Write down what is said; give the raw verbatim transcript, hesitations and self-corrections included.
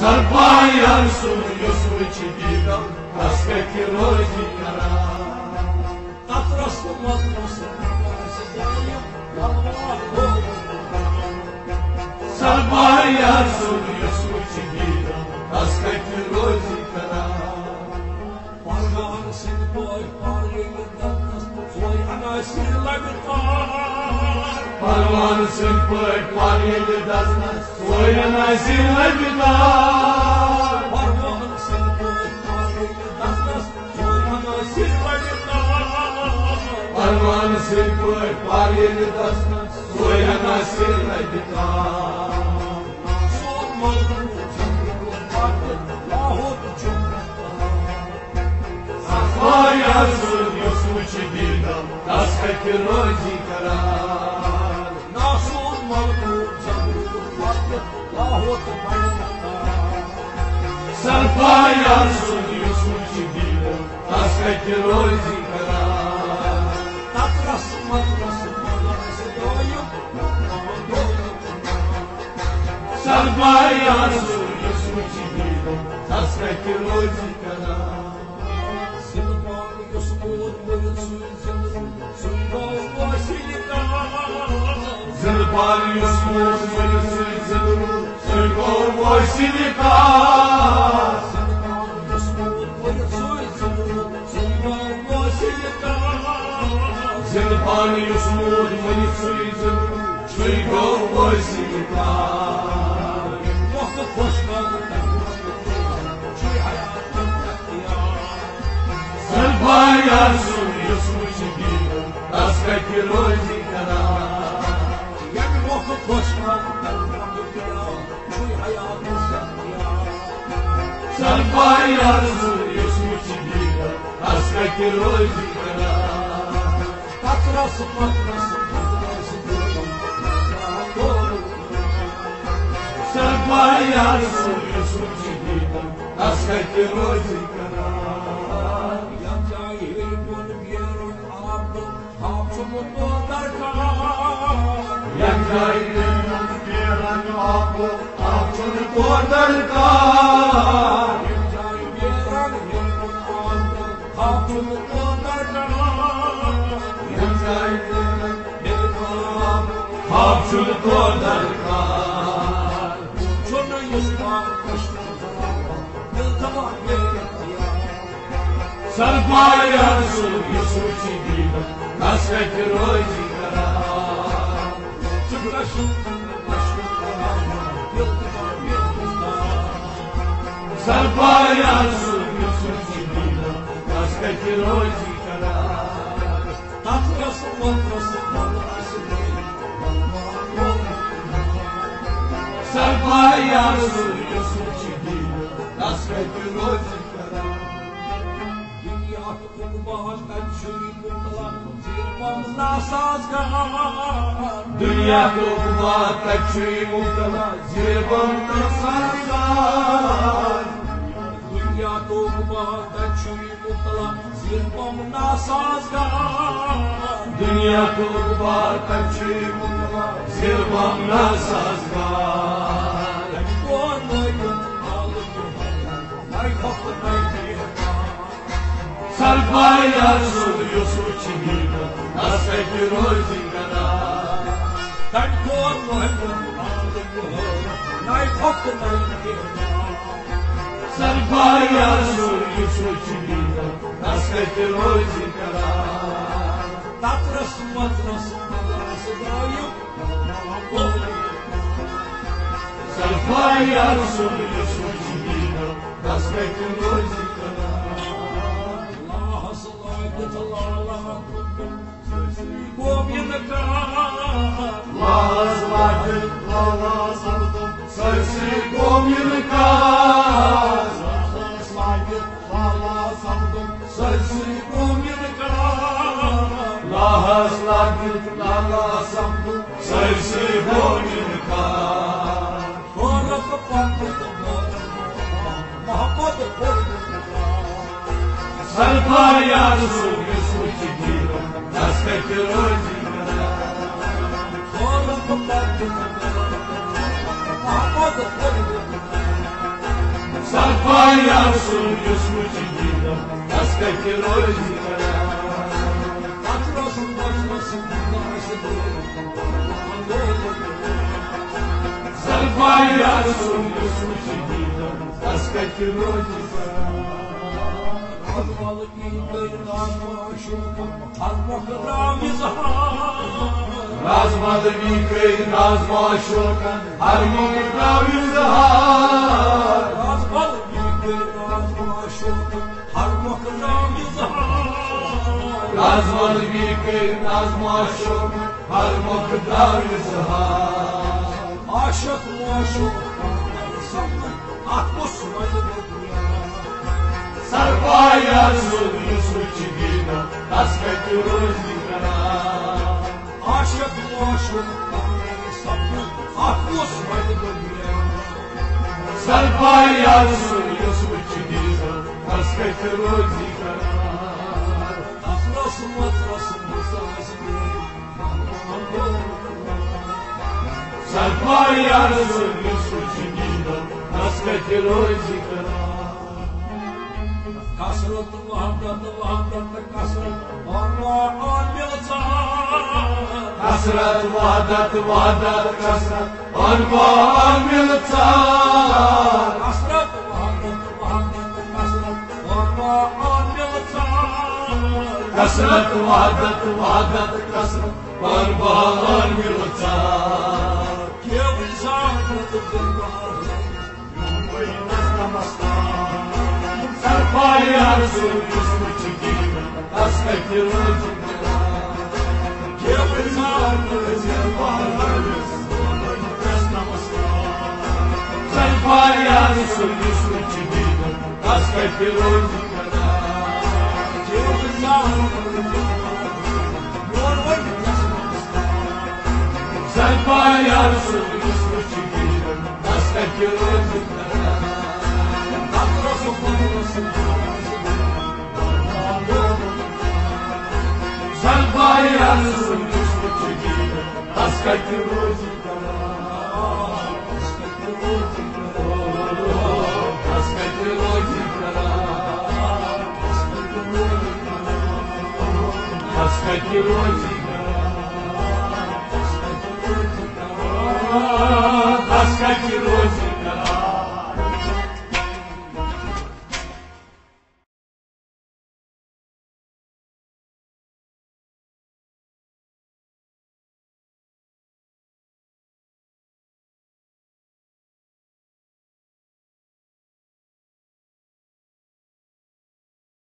سرپایان سُنٛد یُس وٕچھِ دیٖدم، تس کتہِ روزِ قرار؟ تتھ رسمس منٛز سرپایان سُنٛد یُس وٕچھِ دیٖدم، تس کتہِ روزِ قرار؟ پروان سٕنٛدۍ پٲٹھۍ پَر ییٚلہِ دَزنَس، سۄے عناصر لَبہِ تار۔ پروان سٕنٛدۍ پٲٹھۍ پَر ییٚلہِ دَزنَس، سۄے عناصر لَبہِ تار۔ پروان سٕنٛدۍ پٲٹھۍ پَر ییٚلہِ دَزنَس، سۄے عناصر لَبہِ تار۔ پروان سٕنٛدۍ پٲٹھۍ پَر ییٚلہِ دَزنَس، سۄے عناصر لَبہِ تار۔ سون ملکوت چھُ پَتہٕ لاہور چھُ۔ سرپایان سُنٛد یُس وٕچھِ دیٖدم، تس کتہِ روزِ قرار؟ ناسون ملکوت جبروت وقت لاہوت بنہِ نقار۔ سرپایان سُنٛد یُس وٕچھِ دیٖدم، تس کتہِ روزِ قرار؟ تترس مترس ملس دٲیِم، دٲیِم۔ سرپایان سُنٛد یُس وٕچھِ دیٖدم، تس کتہِ روزِ قرار؟ زِندٕ پان یُس موٗد مٔرِتھ سُے زِندٕ روٗد، سُے گوٚو وٲصِل کار۔ زِندٕ پان یُس موٗد مٔرِتھ سُے زِندٕ روٗد، سُے گوٚو وٲصِل کار۔ زِندٕ پان یُس موٗد مٔرِتھ سُے زِندٕ روٗد، سُے گوٚو وٲصِل کار۔ زِندٕ پان یُس موٗد مٔرِتھ سُے زِندٕ روٗد، سُے گوٚو وٲصِل کار۔ وقت خۄش کر، چھُے حیات اختیار۔ سرپایان سُنٛد یُس وٕچھِ دیٖدم، تس کتہِ روزِ قرار؟ ییٚمہِ مۄکھٕ خۄش کر، چھُے حیات اختیار۔ سرپایان سُنٛد یُس وٕچھِ دیٖدم، تس کتہِ روزِ قرار؟ تترس مترس مترس دٲیِم۔ سرپایان سُنٛد یُس وٕچھِ دیٖدم، تس کتہِ روزِ قرار؟ یتھ جایہِ ہیٚرِ بۄن بیرُن آب تہٕ آب چھُنہٕ تور درکار۔ یتھ جایہِ ہیٚرِ بۄن بیرُن آب تہٕ آب چھُنہٕ تور درکار۔ یتھ جایہِ بیرُن ہیٚرِ بۄن آب تہٕ آب چھُنہٕ تور درکار۔ یتھ جایہِ بیرُن ہیٚرِ بۄن آب تہٕ آب چھُنہٕ تور درکار۔ چھُنہٕ یُس پار کشمیر دل دبا میرے۔ سرپایان سُنٛد یُس وٕچھِ دیٖدم، تس کتہِ روزِ قرار؟ سرپایان سُنٛد یُس وٕچھِ دیٖدم، تس کتہِ روزِ قرار؟ تتھ رس وترس بل آسہِ سرپایان سُنٛد یُس وٕچھِ دیٖدم، تس کتہِ روزِ قرار؟ دُنیا تہٕ عقبہ تَتہِ چھُے مُبتلا، زیر بم ناسازگار۔ دُنیا تہٕ عقبہ تَتہِ چھُے مُبتلا، زیر بم ناسازگار۔ دُنیا تہٕ عقبہ تَتہِ چھُے مُبتلا، زیر بم ناسازگار۔ دُنیا تہٕ عقبہ تَتہِ چھُے مُبتلا، زیر بم ناسازگار۔ تَتہِ کون لٲگِتھ آلہٕ یِہوٚے، نَے وقت نَے دیر۔ سرپایان سُنٛد یُس وٕچھِ دیٖدم، تس کتہِ روزِ قرار؟ تَتہِ کون لٲگِتھ آلہٕ یِہوٚے، نَے وقت نَے دیر۔ سرپایان سُنٛد یُس وٕچھِ دیٖدم، تس کتہِ روزِ قرار؟ تترس مترس مترس دٲیِم۔ سرپایان سُنٛد یُس وٕچھِ دیٖدم، تس کتہِ روزِ قرار؟ لاہس لٲگِتھ لالا سپدُم سٲرسٕے قوم اِنکار۔ لاہس لٲگِتھ لالا سپدُم سٲرسٕے قوم اِنکار۔ لاہس لٲگِتھ لالا سپدُم سٲرسٕے قوم اِنکار۔ لاہس لٲگِتھ لالا سپدُم سٲرسٕے قوم اِنکار۔ غٲرت پنڈت محمد پنڈت۔ سرپایان سُنٛد یُس وٕچھِ دیٖدم، تس کتہِ روزِ قرار؟ غٲرت پنڈت محمد پنڈت۔ سرپایا سُنٛد یُس وٕچھِ دیٖدم، تس کتہِ روزِ قرار؟ سرپایا سُنٛد یُس وٕچھِ دیٖدم، تس کتہِ روزِ قرار؟ رازمدگی کٔرۍ ناز معشوقن، ہر مۄکھ درٛاو اظہار۔ رازمدگی کٔرۍ ناز معشوقن، ہر مۄکھ درٛاو اظہار۔ رازمدگی کٔرۍ ناز معشوقن، ہر مۄکھ درٛاو اظہار۔ عاشق معشوق سپنہٕ، اتھ کُس وَنہِ دُنیا؟ سرپایا سُنٛد یُس وٕچھِ دیٖدم، تس کتہِ روزِ قرار؟ عاشق معشوق سپنہٕ، اتھ کُس وَنہِ دُنیا؟ سرپایا سُنٛد یُس وٕچھِ دیٖدم، تس کتہِ روزِ قرار؟ اتھ رسمس رسمس آسہِ سرپایا سُنٛد یُس وٕچھِ دیٖدم، تس کتہِ روزِ قرار؟ کثرت وحدت وحدت کثرت، عامل ژار۔ کثرت وحدت وحدت کثرت، عامل ژار۔ کثرت وحدت وحدت کثرت، عامل ژار۔ کثرت وحدت وحدت کثرت، عامل ژار۔ کیوی زانت دربار، یومے نظمس تام۔ سرپایا سُنٛد یُس وٕچھِ دیٖدم، تس کتہِ روزِ قرار؟ کیوی زانت دربار، یومے نظمس تام۔ سرپایا سُنٛد یُس وٕچھِ دیٖدم، تس کتہِ روزِ قرار؟ کیوی زانت دربار، یومے نظمس تام۔ سرپایا سُنٛد یُس وٕچھِ دیٖدم، تس کتہِ روزِ قرار؟ سرپایا سُنٛد یُس وٕچھِ دیٖدم، تس کتہِ روزِ قرار؟ تس کتہِ روزِ قرار؟ تس کتہِ روزِ